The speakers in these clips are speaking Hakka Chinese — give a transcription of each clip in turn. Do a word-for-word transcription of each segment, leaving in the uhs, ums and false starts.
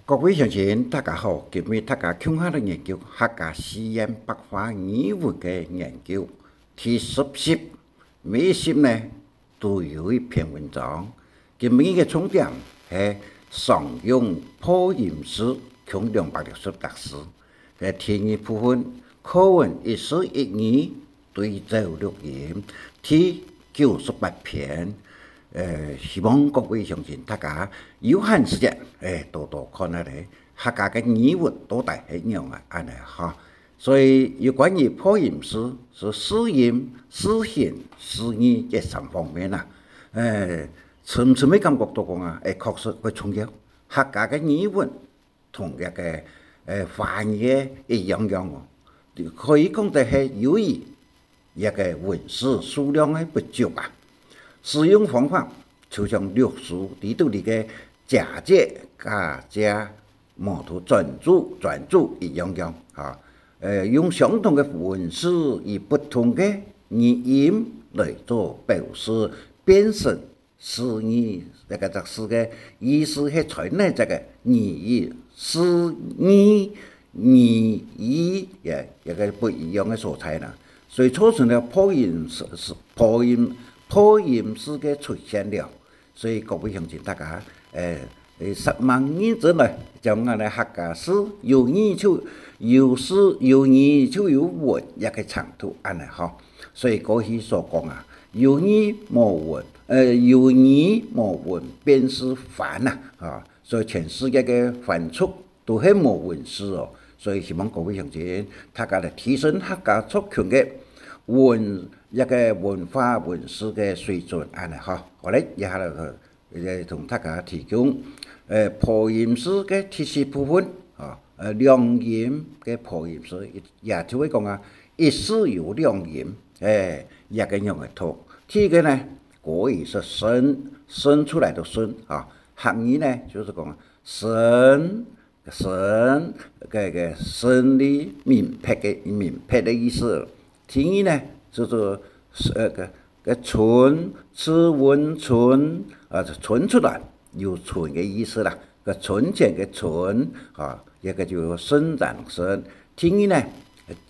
各位鄉親，大家好！今晡日大家共下來研究客家四縣白話語文个研究。第十集，每一集呢，都有一篇文章。今晡日个重點係常用破音字，共兩百六十隻字。該第二部分，課文一字一語， 對照錄音，第九十八篇。呃，希望各位鄉親大家有閒時間，欸，多多看下咧，客家个語文到底係仰仔恁仔哈。所以有關於破音字，係字音、字形、字義這三方面啊，欸，深深个感覺到講啊，欸，確實會重要。客家个語文 同這个，呃，華語个一樣樣哦。可以講得係由於這个文字數量个不足啊，使用方法就像六書裡肚裡个假借、假借、無讀專注、專注一樣樣啊。呃，用相同个文字以不同个語音來做表示，變成 字義，這个隻字个意思係傳來這个語義，字義、語義，也，也个不一樣个所在啦。所以造成了破音字，字，破音，破音字个出現了。所以各位鄉親大家，欸，欸，煞猛認真來，將𠊎等客家字有語就有字，有語就有文，這个程度恁仔吼。 所以過去所講啊，有語無文，呃，有語無文便是番啊，啊，所以全世界个番族都係無文字哦。所以希望各位鄉親，大家來提升客家族群个文，這个文化文字个水準，恁仔吼。好咧，這下來，呃，同大家提供，呃，破音字个第四部分，啊，呃，兩音个破音字，也就係講啊， 一字有兩音，欸，這个仰仔讀。第一个呢，國語係生，生出來个生啊，客語呢，就係講生，生，个，个生理明白个，明白个意思。第二呢，就係，呃，个，个存，字溫存，啊，存出來，有存个意思啦。 个存錢个存，啊，這个就生長生。第二呢，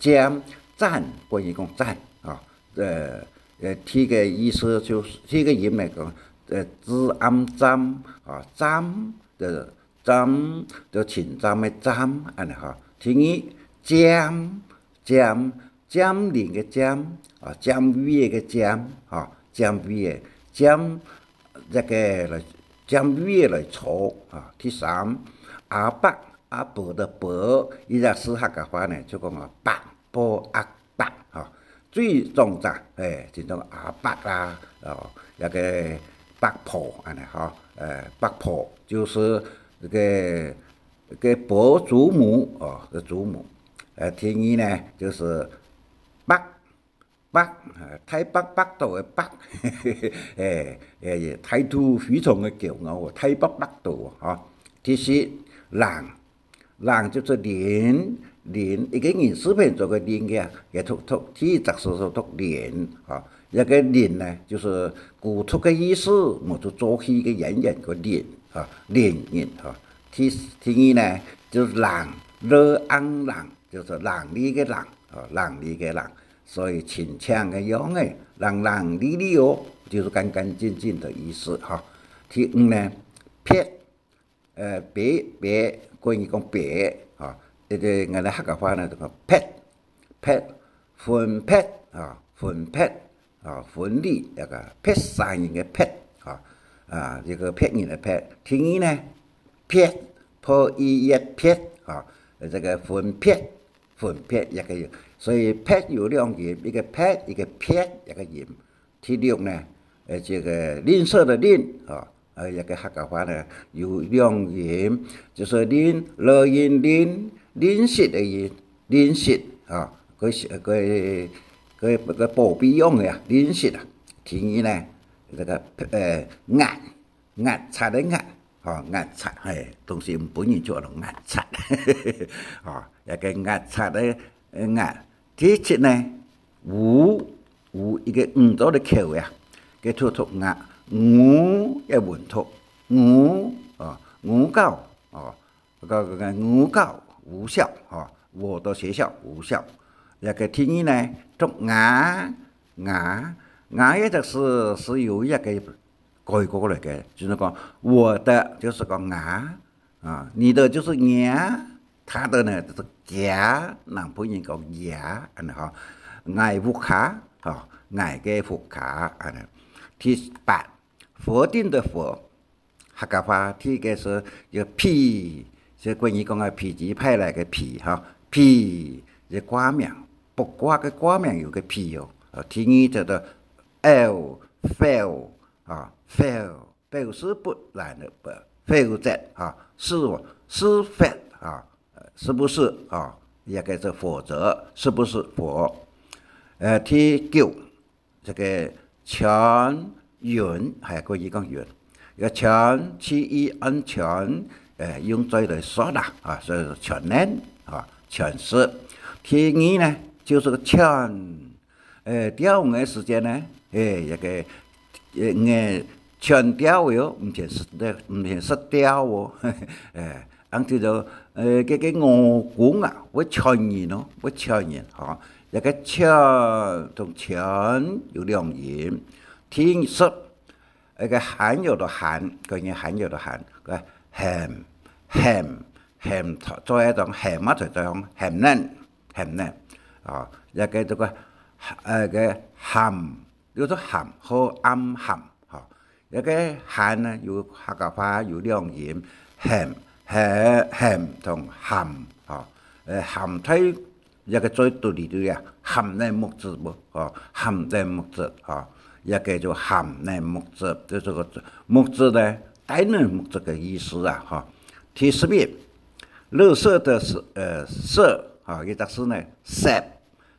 占，占，國語講占，啊，呃，呃，第一个意思就係，第一个音來講，呃，字暗占，啊，占，呃，占，就侵占个占，恁仔吼。第二，占，占， 佔領个佔，啊，佔位个佔，啊，佔位个佔，這个來，佔位个來坐，啊。第三，阿伯，阿伯个伯，這隻字客家話呢，就講啊，伯，伯，阿伯，啊，最壯隻，欸，就講阿伯啦，哦，這个伯婆，恁仔吼，呃，伯婆就係這个 个伯祖母，哦，个祖母。呃，第二呢，就係伯，伯，呃，大伯伯到个伯，欸，欸，態度非常个驕傲哦，大伯伯到哦，吼。第四，令，令就係令，令，一个人字邊做个令个，也讀，讀，第一隻字係讀令，吼。這个令呢，就係孤獨个意思，無就做戲个演員个令，吼，令人，吼。 第，第二呢，就係伶，l ang伶，就係伶俐个伶，哦，伶俐个伶。所以清淨个樣仔，伶伶俐俐哦，就係乾乾淨淨个意思，吼。第五呢，撇，呃，撇，撇，國語講撇，吼，這个𠊎等客家話呢，就講撇，撇，分撇，啊，分撇。 啊，分離，這个撇沙人个撇，啊，啊，這个別人个別。第二呢，撇，p i et撇，啊，這个分別，分別這个，所以撇有兩音，一个撇，一个別這个音。第六呢，呃，這个吝嗇个吝，啊， 呃，這个客家話呢，有兩音，就係吝，l音吝，吝惜个吝，吝惜，啊，个，个，个，个寶貝樣个啊，吝惜啊。第二呢，這个，呃，齧，齧齪个齪，吼，齧齪，嘿，東西毋分人就愛用齧齪，吼，這个齧齪个，呃，齧。第七呢， 烏，烏一个五做个口呀，个讀讀啊，烏个文讀，烏，哦，烏狗，哦，个，个，个，我到學校，吼，我到學校，我到。這个第二呢，讀𠊎，𠊎，𠊎這隻字係由一个改過來个，就係講我的，就係講𠊎，啊，你的就係若，他的呢，就係厥，南部人講厥，恁呢吼。𠊎屋下，吼，𠊎个屋下，恁呢。第八，否定的否，客家話第一个係一个否，就國語講个否極泰來个否，吼，否，一个掛名，卜卦个掛名有个否哦。啊，第二叫做否，否，啊，否，表示不然个不，否則，啊，是，是否，啊，呃，是不是，啊，也可以是否则，是不是否。呃，第九， 這个泉、云，還可以講云。這个泉，C E N泉，呃，用水來說啦，啊，所以說泉源，啊，泉水。第二呢，就係个泉，呃，釣魚个時節呢，欸，這个，呃，魚，泉釣魚，毋係食个，毋係食釣哦，欸， 恁就，呃，該个鵝公啊，會傳人哦，會傳人，吼。這个泉同泉有兩音。第十，該个罕有个罕，个人罕有个罕，个喊，喊，喊，做一種喊啊，就做一種喊呢，喊呢。哦，這个這个，呃，个喊， 又做含，好暗含，吼。這个含呢，有客家話有兩音，含，含，含同含，吼。呃，含在這个最肚裡肚啊，含等目汁無？吼，含等目汁，吼。這个就含等目汁，就這个目汁呢，帶等目汁个意思啊，吼。第十一，垃圾的圾，呃，圾，吼，一隻字呢，圾，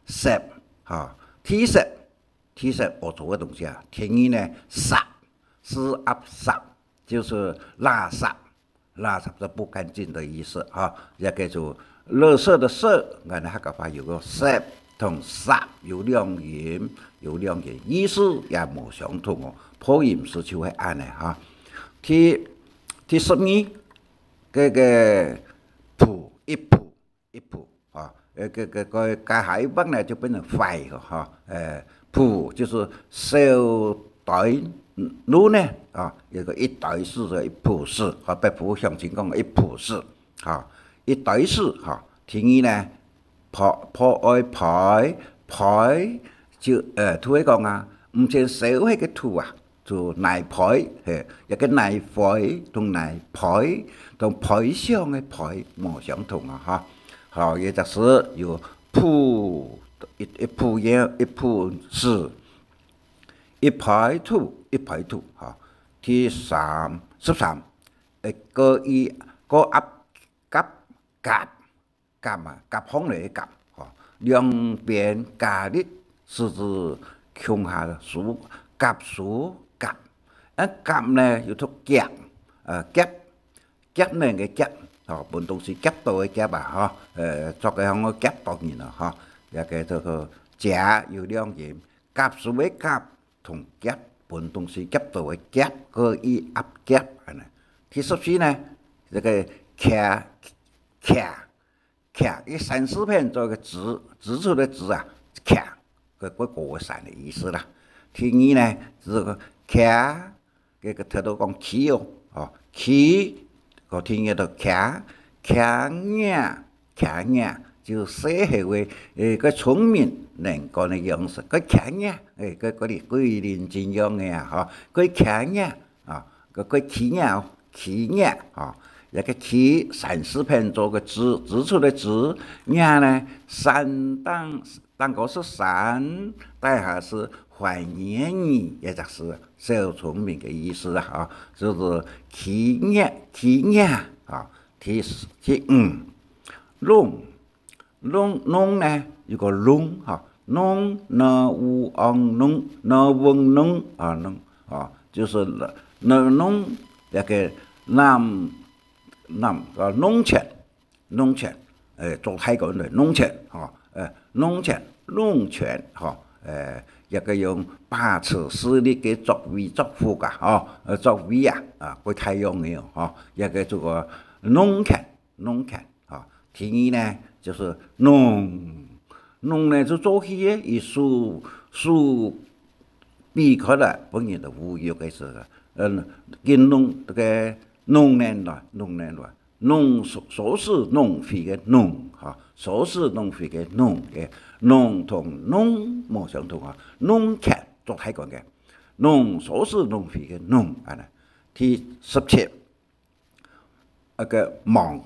圾，吼。第十， 第十，屙糟个東西啊。第二呢，圾，屎朏圾，就係垃圾，垃圾是不乾淨的意思哈。也叫做垃圾的圾，𠊎等客家話有个圾同圾有兩音，有兩音，意思也無相同哦，破音字就係恁呢哈。第，第十二，該个步，一步， 一步，哈，呃，該，該，該加下一畫呢，就變成壞了，哈。呃，步就係小腿路呢，啊，一个一腿屎个一步屎，哈，北部鄉親講一步屎，哈，一腿屎，哈。第二呢，破，破壞賠，賠就，呃，土話講啊，毋曾燒忒个土啊， 就泥賠，嘿，一个泥灰同泥賠，同賠償个賠無相同啊，哈。好，也就是有步，一，一步煙，一步屎，一賠土，一賠土，哈。第三，十三，一个一，个鴨，甲，甲， 甲嘛，甲方來个甲，吼，兩邊加力，使之共下舒，甲舒甲。啊，甲呢，又讀夾，呃，夾，夾呢个夾，吼，分東西夾到个夾啊，吼，呃，作个項个夾到人啊，吼，也个這个夾有兩音，甲舒个甲同夾，分東西夾到个夾，个一鴨夾，恁呢。第十四呢，這个徛，徛， 徛，一三四片做个支，支出个支啊，徛，个，个高个山个意思啦。第二呢，係个徛，个，个頭拄講企哦，哦，企，个第二个徛，徛仔，徛仔，就細个話，誒，个聰明能幹个樣式，个徛仔，誒，个，个，个，个人真樣个啊，吼，个徛仔，啊，个，个企仔哦， 企仔，吼，一个企，三四片做个支，支出个支，仔呢，山頂，頂高係山，底下係懷疑个疑，也就係小聰明个意思啊，吼，就係企仔，企仔，吼。第四，第五，弄， 弄，弄呢，有个弄，吼，弄，n u ang弄，n u ang弄，啊，弄，哦，就係，弄，弄，一个南，南，啊，弄权，弄权，誒，做大官个弄权，吼，誒，弄权，弄权，吼，誒，一个用把持勢力个作威作福啊，吼，呃，作威啊，啊，个大樣个哦，吼，一个做个弄权，農田，哈。第二呢，就係農，農呢就做起个，佢手，手比開來，分人个侮辱个時候，嗯，緊農，這个農人來，農人來，農，所，所使農肥个農，哈，所使農肥个農，个農同農無相同啊，農田做大官个，農，所使農肥个農，恁呢。第十七， 該个忘，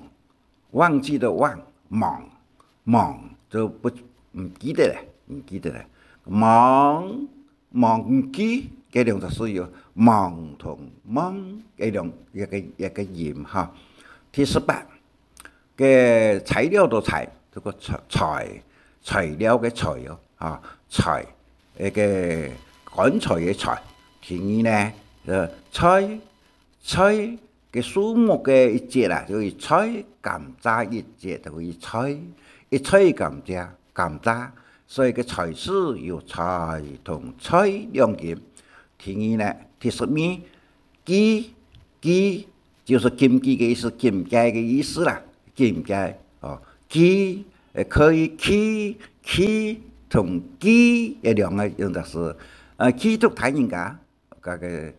忘記个忘，忘，忘，就不，毋記得了，毋記得了。忘，忘記，這兩隻字有忘同忘，這兩，一个，一个音哈。第十八，个材料个材，這个材，材，材料个材哦，啊，材，該个棺材个材。第二呢，呃，材， 材，个樹木个一節啊，就係材，甘蔗一節，就係材，一材甘蔗，甘蔗。所以个材字有材同材兩音。第二呢，第十二，寄，寄，就係寄个意思，寄个意思啦，寄个，哦，寄，呃，可以寄，寄同寄，這兩个用个係，呃，寄託他人家， 該个人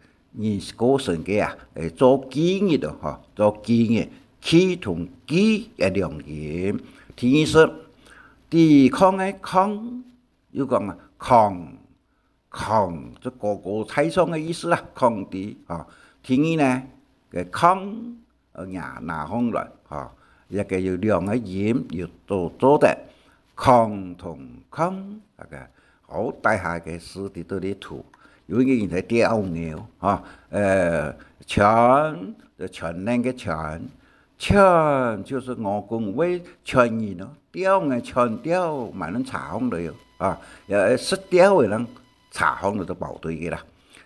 過身个啊，誒，做忌日哦，吼，做忌日，寄同寄个兩音。第二十，抵抗个抗，又講啊，抗，抗，就高高在上个意思啦，抗敵啊。第二呢，个抗， 呃，拿，拿䟘來，吼，這个有兩个音，有做，做得，抗同抗，該个好大下个字在這裡讀。有一个人在釣魚，吼，呃，全，就全能个全，全就係我講為全人哦，釣魚全釣，萬人查䟘來哦，啊，也食釣个人查䟘來都包對个啦。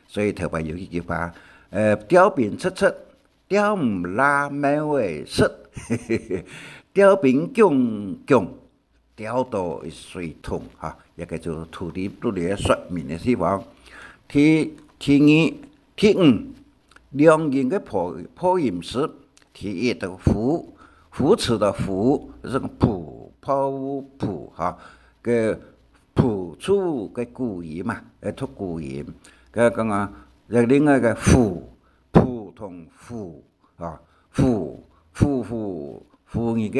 所以頭擺有一句話，呃，釣檳榔榔， 釣毋罅貓仔食，釣檳弓弓，釣到水桶，哈，這个就土地，土地个說明个地方。第，第二，第五，兩音个破，破音字，第一个扶，扶持个扶，係个扶，破扶，哈，个扶助个古音嘛，呃，讀古音。个講啊，另外个扶，扶同扶， 啊，扶，扶，扶，扶人个，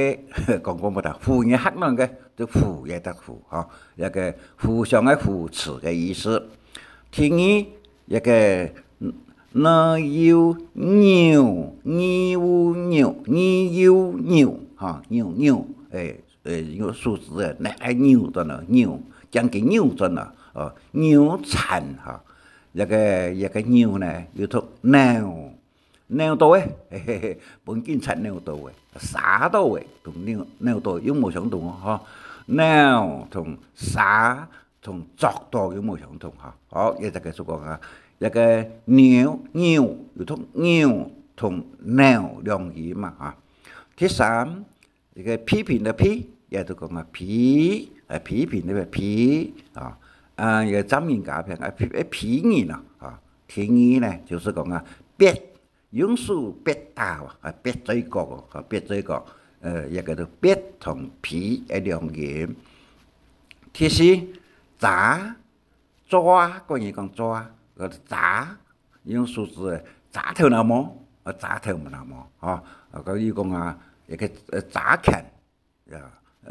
講講毋得，扶人个客人个，就扶也得扶，吼，這个互相个扶持个意思。第二，這个，嗯，呢又扭，呢又扭，呢又扭，吼，扭，扭，誒，誒，用手指誒，拿來扭轉來，扭，將佢扭轉來，哦，扭殘，吼。這个，這个扭呢，又讀扭， 扭到誒，嘿嘿嘿，分警察扭到誒，捎到誒，同扭，扭到又無相同哦，吼。扭同捎同捉到又無相同，吼。好，這就結束講啊，這个扭，扭，又讀扭同扭兩音嘛，哈。第三， 這个批評个批，也就講啊，批，啊，批評个批，啊，啊，也讚人家个，啊，批，啊，批人啊，啊，第二呢，就係講啊，逼，用手逼打啊，啊，逼嘴角哦，啊，逼嘴角，呃，這个就逼同批个兩音。第四，抓， 抓，國語講抓，个抓，用手指仔抓頭那毛，啊，抓頭那毛，吼，啊，國語講啊，一个，呃，抓權，啊，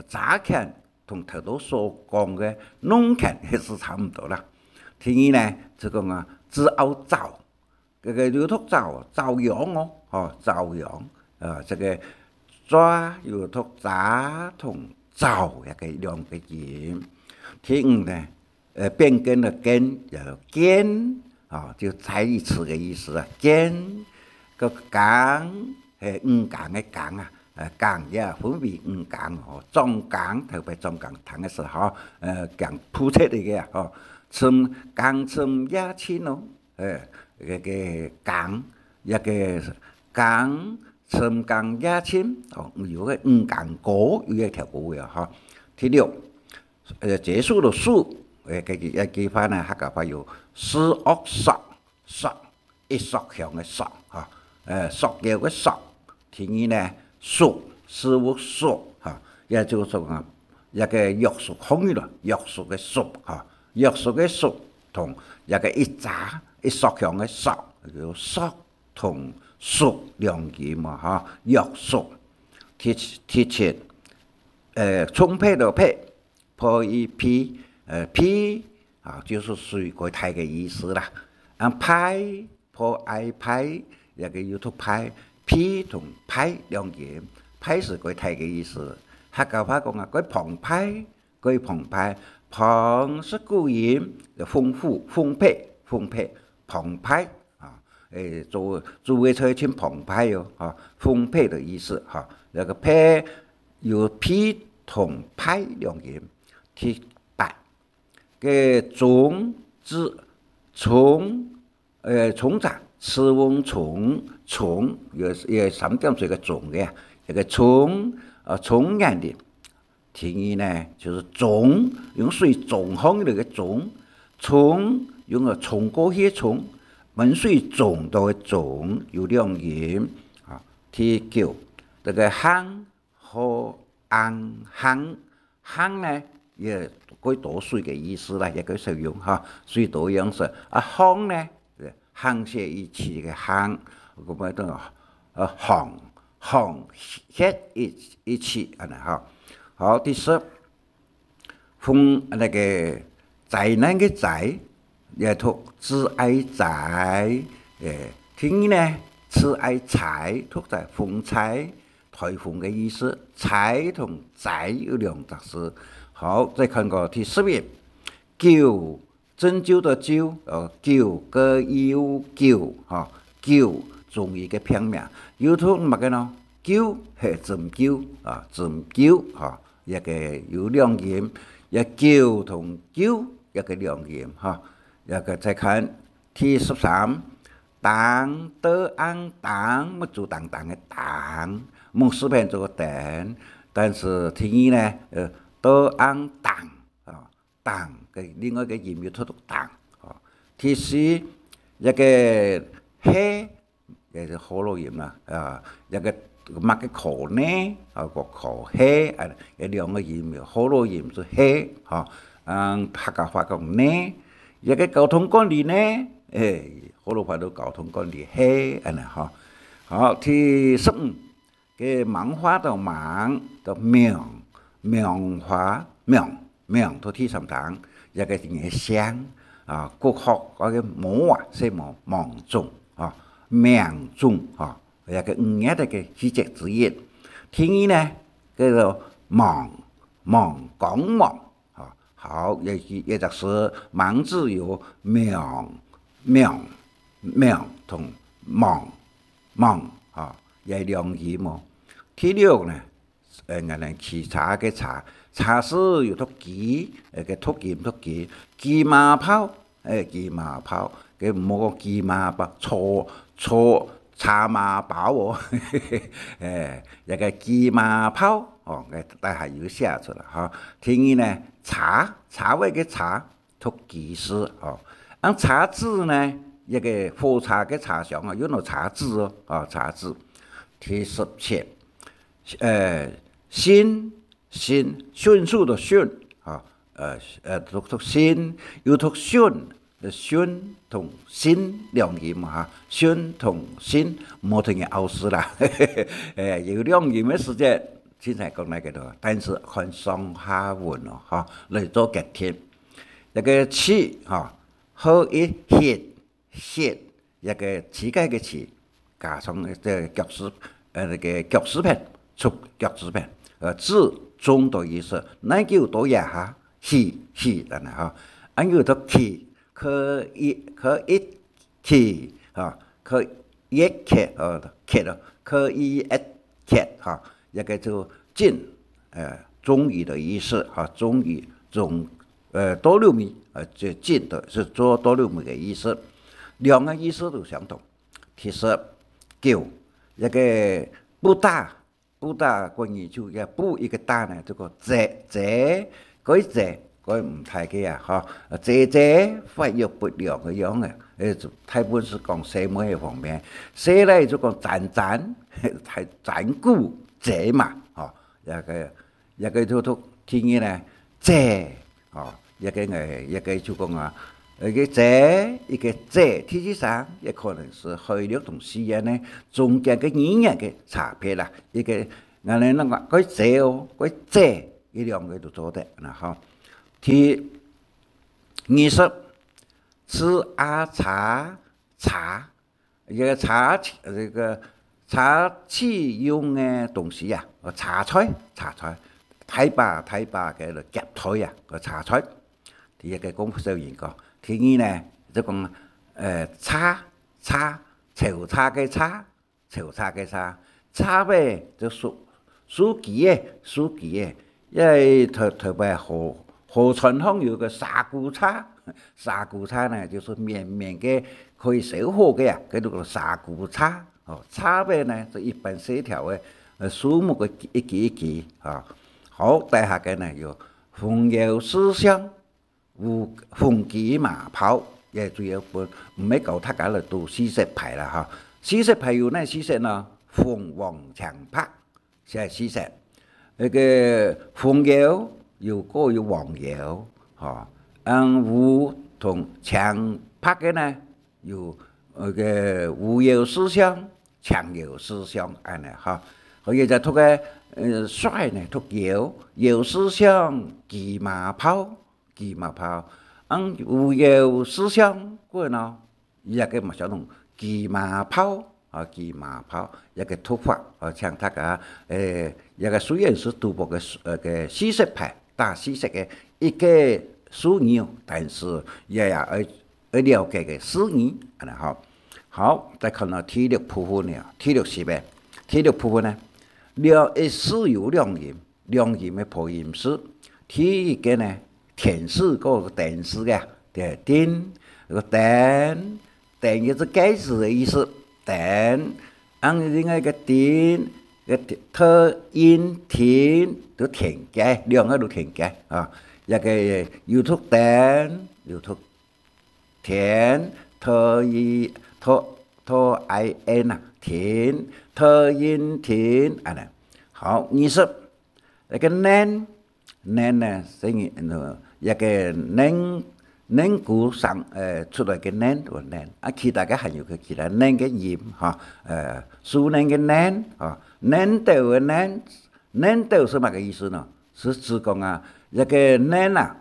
抓權同頭先所講个弄權係差毋多啦。第二呢，就講啊，自拗爪， 這个又讀爪，爪癢哦，吼，爪癢，啊，這个抓又讀抓同爪，這个兩个音。第五呢，呃，變更个更，也叫更，啊，就再一次个意思啊，更，个更，係，五更个更啊，呃，更也分為五更，吼，掌更，頭擺掌更聽个時候，呃，更鋪設个啊，吼，深，更深夜靜哦， 誒，這个更，這个更，深更夜靜，哦，有个五更歌，有一條歌个吼。第六，呃，結束个束，誒，這个，這句話呢，客家話有十惡索，索，一索香个索，吼，呃，索腰个索。第二呢，束，事務所，哈，也就係講啊，一個約束行業咯，約束个束，哈，約束个束同一個一扎一束響个束，有束同束兩音嘛，哈，約束。第七，第七，呃，充沛个沛，P O E P，呃，沛啊，就係水過大个意思啦。啊，沛，P O I沛，也个有讀沛，沛同沛兩音，沛係過大个意思。客家話講啊，過澎湃，過澎湃，澎係古音，豐富、豐沛、豐沛、澎湃啊。誒，做，做个菜盡澎湃哦，哈，豐沛个意思哈。那個沛有沛同沛兩音。第八， 个重，字，重，呃，重者，字翁重，重，有，有三點水个重个，一個重，呃，重年齡。第二呢，就係中，用水中項个該个中，衝，用个衝過去个衝，門水中到个中，有兩音。啊，第九，這個行， 好，行，行，行呢，也過多水个意思啦，也可以使用哈，水多樣式。啊，沆呢，沆瀣一氣个沆，𠊎講到，呃，沆，沆瀣一，一氣，恁呢哈。好，第十，風，那個災難个災， 也讀G I災，誒，第二呢，G I災，讀做風災，颱風个意思。災同災有兩隻字。好，再看過第十一，救，拯救个救，呃，救，G U救，哈，救，中醫个病名。又讀麼个呢？救，係針灸，啊，針灸，哈。 這個有兩音，這救同救，這個兩音哈。這個再看第十三，當，D ang當，目珠當當个當，目字邊做個等，但是第二呢，呃，D ang當，啊，當，个另外个音又讀做當，啊。第四，這個係， 也係學老音啦，啊，這個麼个科呢？啊，個科係，啊，這兩個音，學老音係係，哈，嗯，客家話講呢，這個交通管理呢，誒，學老話都交通管理係，恁呢哈。好，第十五，个芒花个芒，个芒，芒花，芒， 芒，到第三聲，這個人个姓，啊，國學該個芒啊，姓芒，芒種，啊，芒種，啊，這個五月个季節之一。第二呢，叫做芒，芒，光芒，啊，好，也，也就係芒字有芒，芒，芒同芒，芒，啊，也兩音哦。第六呢， 呃，𠊎等騎車个車，車字有讀騎，呃，个讀音讀騎，騎馬炮，誒，騎馬炮，个毋好講騎馬包，坐，坐車馬包哦，誒，這個騎馬炮，哦，該底下有寫出來哈。第二呢，車，車位个車， 讀騎字，吼。啊車子呢，這個火車个車廂啊，用到車子哦，啊，車子。第十七，呃，迅，迅，迅速个迅，啊，呃，呃，讀，讀迅，又讀迅，呃，迅同迅兩音嘛，哈，迅同迅，毋好同人拗事啦。誒，有兩音个時節，凊彩講哪個都好，但係看上下文哦，哈，來做決定。 這個七，哈，好一歇，歇，這個膝蓋个膝，加上這個腳趾，呃，那個腳趾片，出腳趾片，呃，至中个意思，哪久到這下，去，去，恁呢哈。恁有讀去，可以，可以去，哈，可以去，呃，去咯，可以去，哈，這個就進，呃，終於个意思，哈，終於，終 呃，到落尾，呃，就進的，係做到落尾个意思。兩個意思都相同。第十九，這個不大，不大，國語就也不一個大呢，這個遮，遮，該遮，該毋大个啊，哈，遮遮，發育不良个樣个，誒，大部分係講細妹个方面，細倈就講纖纖，太纖牯，姐嘛，吼，這个，這个就讀第二呢，姐，吼，這个呢，這个就講啊，一个姐，一个姐，第一聲，也可能係海陸同四縣呢，中間个語言个差別啦。一个，𠊎等講，該姐哦，該姐，這兩个都做得，然後，第二十，吃啊茶，茶， 一个茶，一个茶器用个东西啊，个茶菜，茶菜，大把大把个夾菜啊，个茶菜。第一个講小人講，第二呢，就講，呃，茶，茶，炒茶个茶，炒茶个茶，茶尾就树，树枝个，树枝个，因為頭，頭擺河，河川項有个蛇姑茶，蛇姑茶呢，就係綿綿个可以燒火个啊，叫做蛇姑茶。 哦，茶尾呢，係一般細條个，呃，樹木个一支一支，啊。好，底下个呢，有紅油四香，烏，紅芝麻炮，也主要分，毋係教大家來讀四色牌啦，哈。四色牌有哪四色呢？紅、黃、青、白，係四色。該个紅油有，過有黃油，吼，嗯，烏同青白个呢， 有，呃，个烏油四香、青油四香恁呢哈。所以就讀个，呃，帥呢，讀油，油四香，芝麻炮，芝麻炮。嗯，烏油四香，過呢，佢這个嘛叫做芝麻炮，啊，芝麻炮，這个讀法，啊，請大家，誒，這个雖然係賭博个，呃，个四色牌，打四色个一个術語，但係也，也愛 愛了解个術語，恁呢吼。好，再看到第六部分了，第六十个，第六部分呢，了，一字有兩音，兩音个破音字。第一个呢，天字，个電字个，對，丁，个丁，丁也係蓋子个意思，丁。恁另外一个丁，个特音丁，就田雞，兩个都田雞啊。這个有讀丁，有讀 田，特i，特，特i n啊，田，特音田，恁呢。好，二十，該个嫩，嫩呢，係，呃，一个嫩，嫩菇生，呃，出來个嫩，个嫩。啊，其他个還有个其他嫩个音，哈，呃，樹嫩个嫩，哈，嫩豆个嫩，嫩豆係麼个意思呢？係指講啊，一个嫩啊，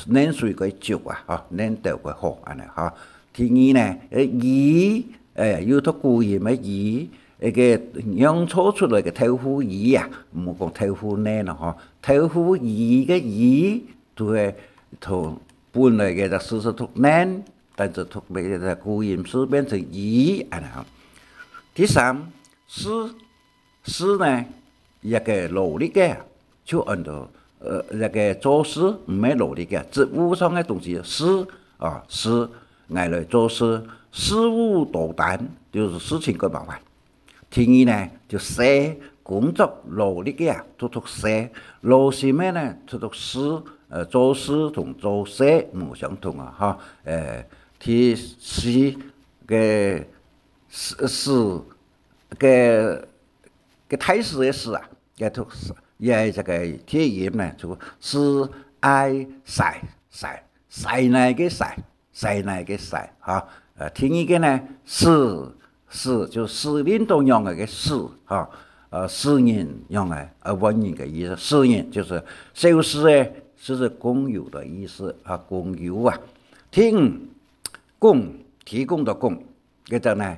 嫩水个粥啊，吼，嫩豆个好，恁呢，吼。第二呢，誒，魚，誒，有讀古音个魚，該个釀造出來个豆腐乳啊，毋好講豆腐乳咯，吼。豆腐乳个乳，就係同本來个字係讀嫩，但係讀个古音字變成魚，恁呢，吼。第三，事， 事呢，一个勞力个，就安到，呃，一个做事，毋係勞力个，職務上个東西，事，啊，事，𠊎來做事，事務多端，就係事情蓋麻煩。第二呢，就事，工作勞力个啊，就讀事，勞心个呢，就讀事，呃，做事同做事無相同啊，哈。呃，第四个事，事，个 个大事个事啊，个讀，也這个第一音呢，就事，愛，使，使，使哪个使，使哪个使，哈。呃，第二个呢，使，使，就使領導仰仔个使，哈。呃，使人仰仔，呃，換人个意思。使人就係小事个，就係工友个意思，啊，工友啊。第五，供，提供个供， 該隻呢，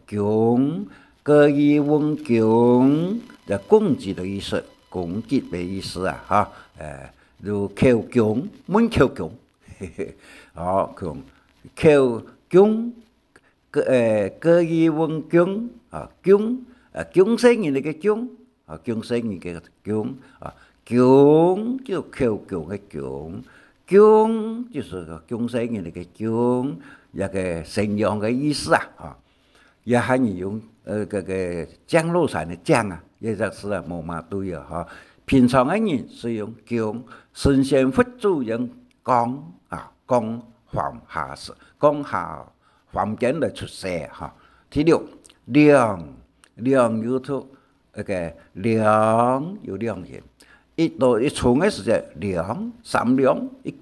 供，个意問供，就供給个意思，供給个意思啊，哈。呃，就口供，問口供。哦，供，口供，个，呃，个意問供，啊，供，呃，供細人个供， 啊，供細人个供，啊，供就口供个供，供就係个供細人个供，一个生養个意思啊，哈。也還有用，呃，个，个降落傘个降啊，也就係啊，無麼對啊，哈。平常个人係用供，神仙佛祖用降啊，降凡下世，降下凡間來出世，哈。第六，量，量有讀該个兩有兩音，一到一重个時節，兩、三兩，一，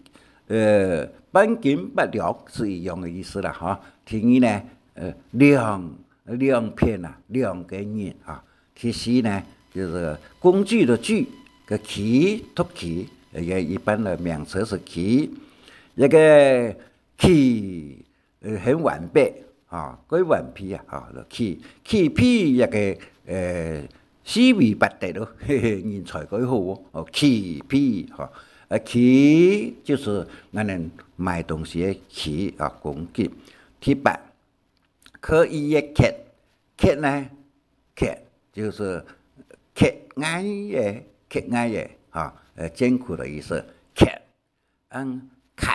呃，半斤八兩是一樣个意思啦，哈。第二呢，呃，兩，兩片啊，兩个人啊。第四呢，就係工具个具，个具，讀具，呃，也一般个名詞係具。一个具， 呃，很完備，啊，蓋完備啊，啊，具，具備一个，呃，四維八德咯，嘿嘿，人才蓋好哦，哦，具備，哈。呃，具就係𠊎等買東西个具啊，工具。第八，刻意个刻，刻呢，刻就係刻耐个，刻耐个，哈，呃，艱苦个意思，刻。 嗯，刻，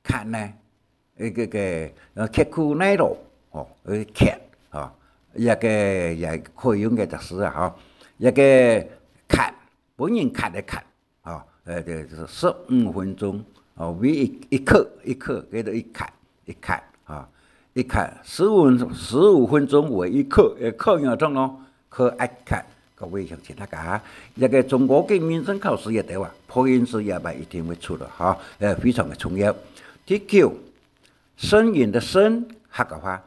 刻呢，呃，个，个，呃，刻苦耐勞，吼，呃，刻，吼，一个也可以用个詞啊，吼，一个刻，分人刻个刻，吼，呃，就，就係十五分鐘，吼，為一，一刻，一刻，叫做一刻，一刻，吼，一刻，十五，十五分鐘為一刻，一刻有通咯。 可愛看。各位鄉親大家，這个中高級認證考試也得啊，破音字也嘛一定會出的哈，呃，非常的重要。第九，呻吟个呻，客家話，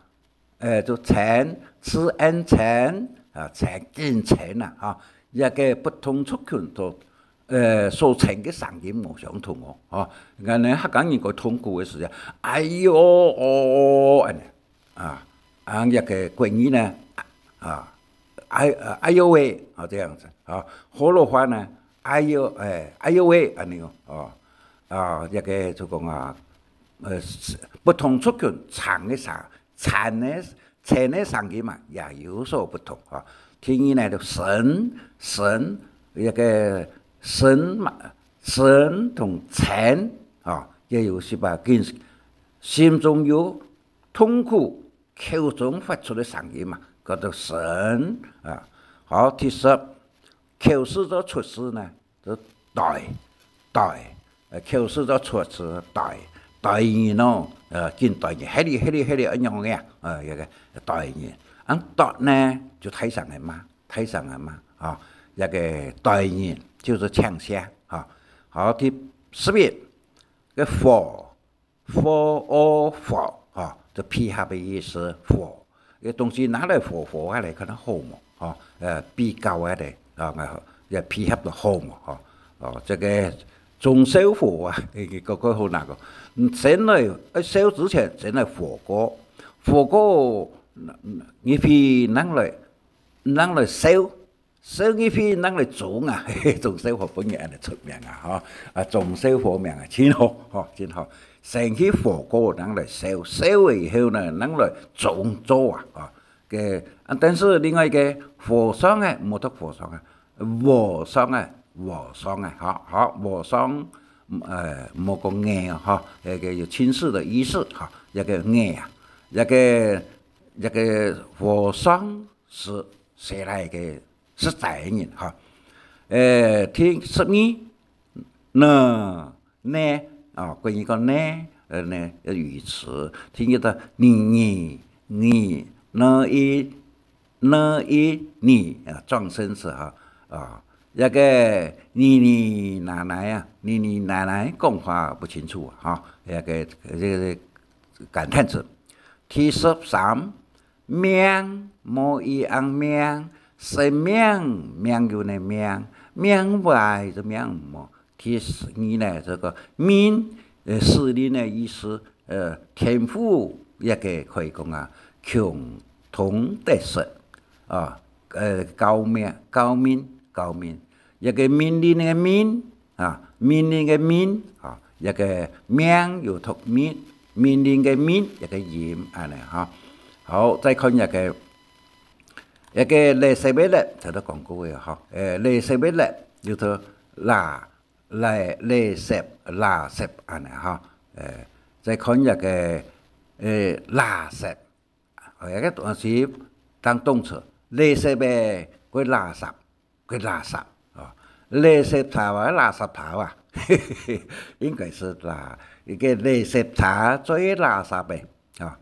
呃，就呻，c n呻，啊，呻，緊呻啊，哈，這个不同族群所，呃，所呻个聲音無相同哦，哈。𠊎等客家人講痛苦个時節，哎喲，哦，恁呢。 啊，啊，這个國語呢，啊，哎，呃，哎喲喂，啊，這樣子，啊，河洛話呢，哎喲，哎，哎喲喂，恁呢哦，哦，啊，這个就講啊，呃，不同族群呻个聲，呻个，呻个聲音嘛，也有所不同，啊。第二呢，就呻，呻，這个呻嘛，呻同呻，啊，也有時吧，跟心中有 痛苦，口中發出个聲音嘛，叫做呻啊。好，第十，口試做出試呢，就代，代，呃，口試做出試，代，代人哦，呃，緊代人，嘿哩，嘿哩，嘿哩，恁樣个啊，呃，這个代人。啊，代呢，就大聲个罵，大聲个罵，啊，這个代人就係請謝，啊。好，第十一，个伙， 伙，伙，吼，就配合个意思，伙。這東西拿來伙伙啊來，看看好無，吼，呃，比較啊來，啊，也配合到好無，吼。哦，這个總燒伙啊，這个，這个好難講。嗯，先來，呃，燒之前，先來伙過，伙過，嗯，嗯，你去拿來，拿來燒， 燒一片拿來總啊，總燒伙本人恁樣出名啊，吼，啊，總燒伙名啊，真好，吼，真好。先去伙過拿來燒，燒了以後呢，拿來總做啊，吼。个，啊，但是另外一个和尚啊，無讀和尚啊，和尚啊，和尚啊，吼，好，和尚，呃，無講矮啊，吼，那个有輕視的意思，吼，那个矮啊，那个，那个和尚是誰來个？ 實在个人，吼。呃，第十二，呢，呢，啊，關於講呢，呃，呢，語詞，第二个呢，呢，呢，呢，一，呢，一，呢，啊，狀聲詞，吼，啊，這个呢呢奶奶啊，呢呢奶奶講話不清楚，吼，這个，這个感嘆詞。第十三， 命，無一樣命，生命，命運个命，命壞就命毋好。第十二呢，這个命，呃，使令个意思，呃，天賦也个可以講啊，窮通得失，啊，呃，诰命，诰命，诰命，這个命令个命， 啊，命令个命，啊，這个命有讀命，命令个命，這个音，恁呢，哈。好，再看這个，這个垃圾个垃，頭先講過个，哈。呃，垃圾个垃，就讀垃，垃，垃圾，垃圾，恁呢，哈。呃，再看這个，呃，垃圾， 哦，這个東西當動詞，垃圾个，个垃圾，个垃圾，哦，垃圾頭啊，垃圾頭啊，應該係啦，一个垃圾車載垃圾个，啊，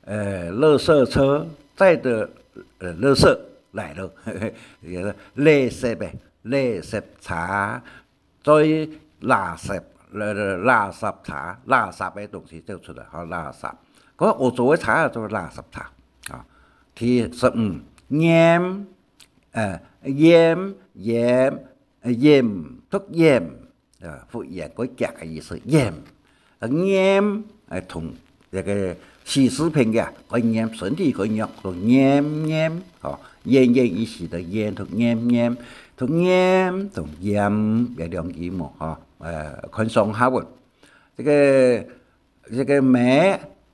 呃，垃圾車載个，呃，垃圾，來了，垃圾个，垃圾車，最垃圾，垃圾車，垃圾个東西走出來，好，垃圾。該歐洲个車啊，就係垃圾車啊。第十五，鹽，呃，鹽，鹽，呃，鹽，讀鹽， 呃，福源个夾个意思，鹽。呃，鹽，呃，同這个洗食品个，个鹽，身體个藥，讀鹽，鹽，吼，奄奄一息个奄，讀鹽，鹽，讀鹽，同鹽，有兩句嘛，吼，呃，看上下文。這个 這个姆，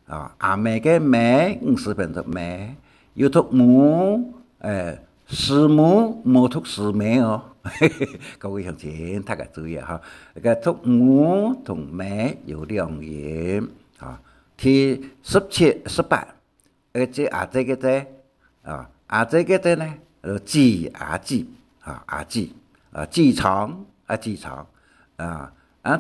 啊，阿姆个姆，五十片讀姆，又讀母，呃，師母，無讀師妹哦。各位鄉親，大家注意啊，哈，這个讀母同姆有兩音，啊，第十七、十八，呃，這阿姊个姊， 啊，阿姊个姊呢，呃，姊，阿姊，啊，阿姊，啊，姊丈，啊，姊丈，啊，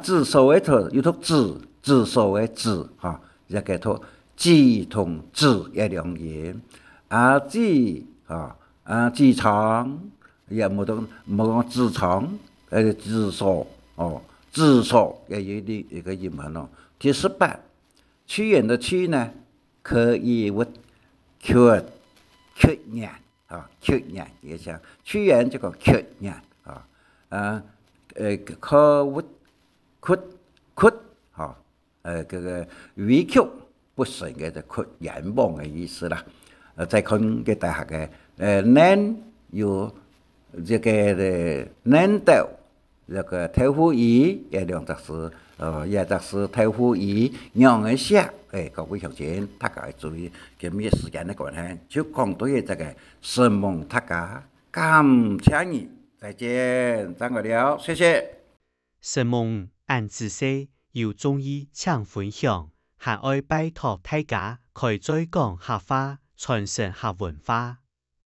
姊嫂个姊，又讀姊，姊嫂个姊，哈，也叫做姊同姊也兩音。阿姊，啊，啊，姊丈，也無讀，無講姊丈，呃，姊嫂，哦，姊嫂也有一个，一个音分哦。第十八，屈原个屈呢， 可以屈，屈，屈原，啊，屈原，也像屈原這个屈原，啊，呃，呃，可屈，屈，屈，啊，呃，這个委屈不順个，就屈冤枉个意思啦。呃，再看个大學个，呃，能有這个，呃，能斗， 這个豆腐乳，這兩隻字，呃，這隻字豆腐乳，仰仔寫？欸，各位鄉親，大家愛注意，今日時間个關係，就講到這个，承蒙大家，感謝你，再見，正來尞，謝謝。承蒙恁仔細，有中意請分享，還愛拜託大家開嘴講客話，傳承客文化。